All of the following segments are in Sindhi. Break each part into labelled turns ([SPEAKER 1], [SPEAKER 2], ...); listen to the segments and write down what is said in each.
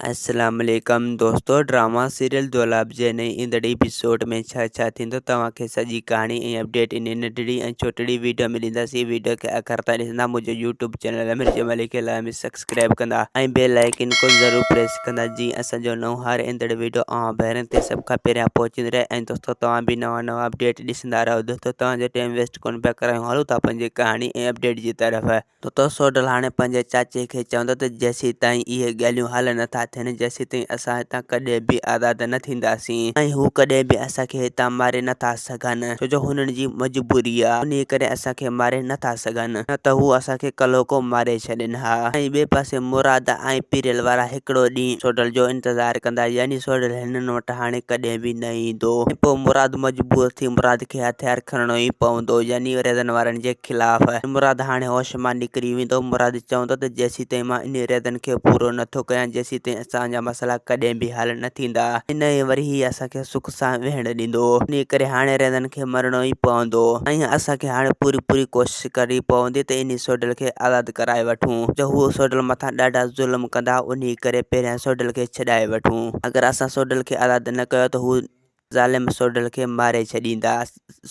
[SPEAKER 1] اسلام عليڪم دوستو ڊراما سيريل دولاب جي نئين ايندڙ ايپيسوڊ ۾ ڇا ڇا ٿيندو توهان کي سڄي ڪهاڻي ۽ اپڊيٽ انهي ننڍڙي ۽ ڇوٽڙي ويڊيو ۾ ڏينداسين ويڊيو کي آخر تائين ڏسندا منهنجو يوٽيوب چينل امير جمالي کي لازمي سبسڪرائب ڪندا ۽ بيل آئيڪن کي ضرور پريس ڪندا جيئن اسان جو نئون هر ايندڙ ويڊيو اوهان ڀائرن تي سڀ کان پهريان پهچندي رهي ۽ دوستو توهان به نوان نوان اپڊيٽ ڏسندا رهو دوستو توهان جو ٽائيم ويسٽ ڪونه پيا ڪرايون هلو ٿا پنهنجي ڪهاڻي ۽ اپڊيٽ جي طرف. طوطو سوڍل هاڻي پنهنجي چاچي کي چوندو ته جيسيتائين اهي ڳالهيون حل نه ٿا ٿين، جيسيتائين اسان هتان ڪڏهن به آزاد نه ٿينداسين ۽ هو ڪڏهن به اسان کي هتان ماري نه ٿا سگهن، ڇو جو هنن جي مجبوري آ، انهيء ڪري اسان کي ماري نه ٿا سگهن، نه ته هو اسان کي ڪلهوڪو ماري ڇڏين ها. ۽ ٻئي پاسي مراد ۽ پيرل وارا هڪڙو ڏينهن سوڍل جو انتظار ڪندا، يعني سوڍل هنن وٽ هاڻي ڪڏهن به نه ايندو ۽ پوء مراد مجبور ٿي مراد کي هٿيار کڻڻو ئي پوندو، يعني ريزن وارن جي خلاف. مراد هاڻي هوش مان نڪري ويندو. مراد چوندو ته جيسيتائين مان انهي ريزن کي پورو نه ٿو ڪيان جيسيتائين اسان جا مسئلا ڪڏهن به حل نه ٿيندا ۽ نه ئي وري هي اسان کي سک سان ويهڻ ڏيندو. انهي ڪري هاڻي ريزن کي مرڻو ئي پوندو ۽ اسان کي هاڻي پوري پوري ڪوشش ڪرڻي پوندي ته انهي سوڍل کي آزاد ڪرائي وٺون جو هو سوڍل مٿان ڏاڍا ظلم ڪندا انهي ڪري پهريان سوڍل کي ڇڏائي وٺون. اگر اسان سوڍل کي آزاد نه ڪيو ته هو ظالم سوڍل کي ماري ڇڏيندا.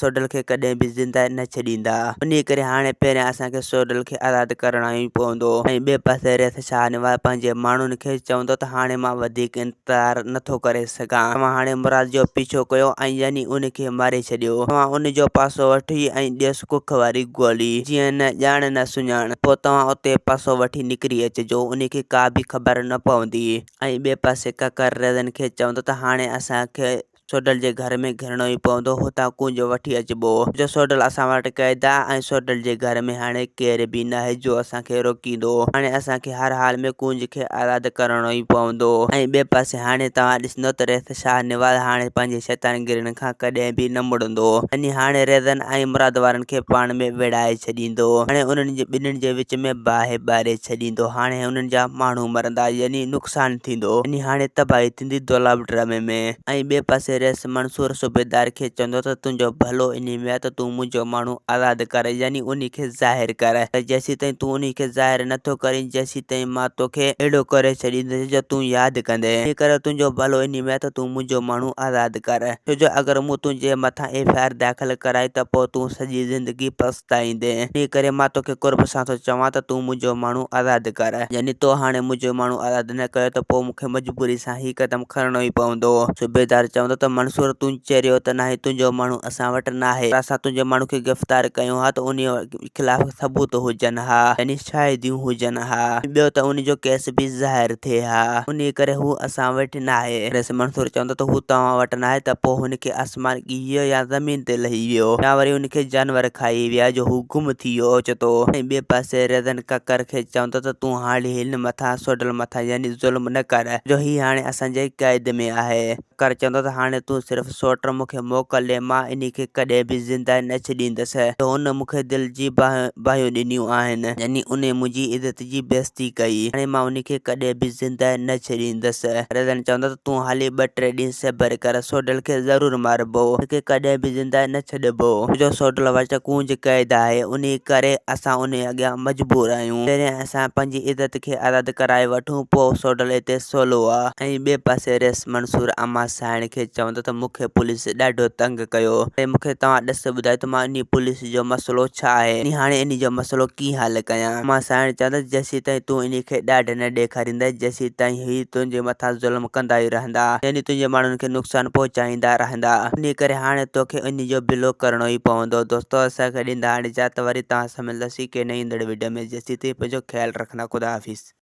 [SPEAKER 1] سوڍل کي ڪڏهن به زنده نه ڇڏيندا. انهيء ڪري هاڻي پهريان اسان کي سوڍل کي آزاد ڪرڻو ئي پوندو. ۽ ٻئي پاسي ريس شاهنواز پنهنجي ماڻهن کي چوندو ته هاڻي مان وڌيڪ انتظار نه ٿو ڪري سگهان. توهان هاڻي مراد جو پيڇو ڪيو ۽ يعني ان کي ماري ڇڏيو. توهان ان جو پاسو وٺي ۽ ڏيوس ڪک واري گولي. جيئن نه ڄاڻ نه سڃاڻ. پوء توهان اتي پاسو وٺي نڪري اچجو. ان کي ڪا به خبر نه پوندي. ۽ ٻئي پاسي ڪڪر ريزن کي چوندو ته هاڻي اسان کي سوڍل جي گهر ۾ گهڙڻو ئي پوندو، هتان ڪونج وٺي اچبو، جو سوڍل اسان وٽ قيد آ ۽ سوڍل جي گهر ۾ هاڻي ڪير به ناهي جو اسان کي روڪيندو، هاڻي اسان کي هر حال ۾ ڪونج کي آزاد ڪرڻو ئي پوندو. ۽ ٻئي پاسي هاڻي توهان ڏسندو ته ريس شاهه نواز هاڻي پنهنجي شيطانگيرين کان ڪڏهن به نه مڙندو، يعني هاڻي ريزن ۽ مراد وارن کي پاڻ ۾ ويڙهائي ڇڏيندو، هاڻي انهن جي ٻنهين جي وچ ۾ باهه ٻاري ڇڏيندو، هاڻي انهن جا ماڻهو مرندا يعني نقصان ٿيندو يعني هاڻي تباهي ٿيندي دولاب ڊرامي ۾. ۽ ٻئي پاسي رئيس منصور صوبيدار کي چوندو ته تنهنجو ڀلو انهي ۾ آهي ته تون منهنجو ماڻهو آزاد ڪر يعني انهي کي ظاهر ڪر ته جيسيتائين تون انهي کي ظاهر نه ٿو ڪرين جيسيتائين مان توکي اهڙو ڪري ڇڏيندس جو تون ياد ڪندين انهي ڪري تنهنجو ڀلو انهي ۾ آهي ته تون منهنجو ماڻهو آزاد ڪر ڇو جو اگر مون تنهنجي مٿان ايف I R داخل ڪرائي ته پوء تون سڄي زندگي پڇتائيندين. انهيء ڪري مان توکي قرب سان ٿو چوان ته تون منهنجو ماڻهو آزاد ڪر. يعني تو هاڻي منهنجو ماڻهو آزاد نه ڪيو ته پوء مون کي مجبوري سان هي قدم کڻڻو ئي پوندو. صوبيدار چوندو ته منصور تون چريو ته ناهين تنهنجو ماڻهو اسان وٽ ناهي. پر اسان تنهنجي ماڻهو کي گرفتار ڪيون ها ته انهيء خلاف ثبوت هجن ها يعني شاهديون هجن ها ۽ ٻيو ته ان جو ڪيس به ظاهر ٿئي ها. انهيء ڪري هو اسان وٽ ناهي. رئيس منصور چوندو ته هو توهان وٽ ناهي ته پوء هن کي آسمان ڳهي ويو يا زمين تي لهي ويو يا وري ان کي جانور کائي ويا جو هو گم ٿي ويو اوچتو. ۽ ٻئي پاسي ريزن ڪڪر کي چوندو ته تون هاڻي هن مٿان سوڍل مٿان يعني ظلم نه ڪر جو هي هاڻي اسان جي قيد ۾ آهي. ڪڪر چوندو ته هاڻي تون صرف سوٽ مون کي موڪل ڏي مان انهي کي ڪڏهن به زنده نه ڇڏيندس جو هن مون کي دل جي باهيون ڏنيون آهن يعني انهي منهنجي عزت جي بيعزتي ڪئي، هاڻي مان انهي کي ڪڏهن به زنده نه ڇڏيندس. ريزن چوندو ته تون حالي ٻه ٽي ڏينهن صبر ڪر، سوڍل کي ضرور ماربو، ان کي ڪڏهن به زنده نه ڇڏبو، ڇو جو سوڍل وٽ ڪونج قيد آهي، انهي ڪري اسان انهي اڳيان مجبور آهيون. پهرين اسان پنهنجي عزت کي آزاد ڪرائي وٺون، پوء سوڍل اتي سولو آ. ۽ ٻئي پاسي ريس منصور امان سائڻ کي چوندو ته مون کي پوليس ڏاڍو تنگ ڪيو، ۽ مون کي توهان ڏس ٻڌايو ته مان انهي پوليس جو مسئلو ڇا آهي ۽ هاڻي انهي جو مسئلو ڪيئن حل ڪيان؟ مان سائڻ چوندس جيسيتائين تون انهي کي ڏاڍ نه ڏيکاريندين جيسيتائين هي تنهنجي مٿان ظلم ڪندا ئي رهندا يعني تنهنجي ماڻهن کي نقصان پهچائيندا رهندا انهي ڪري هاڻي توکي انهي جو بلو ڪرڻو ئي پوندو دوستو اسان کي ڏيندا هاڻي اجازت وري توهان سان ملنداسين ڪنهن نئين ايندڙ وڊيو ۾ جيسيتائين پنهنجو خيال رکندا خدا حافظ.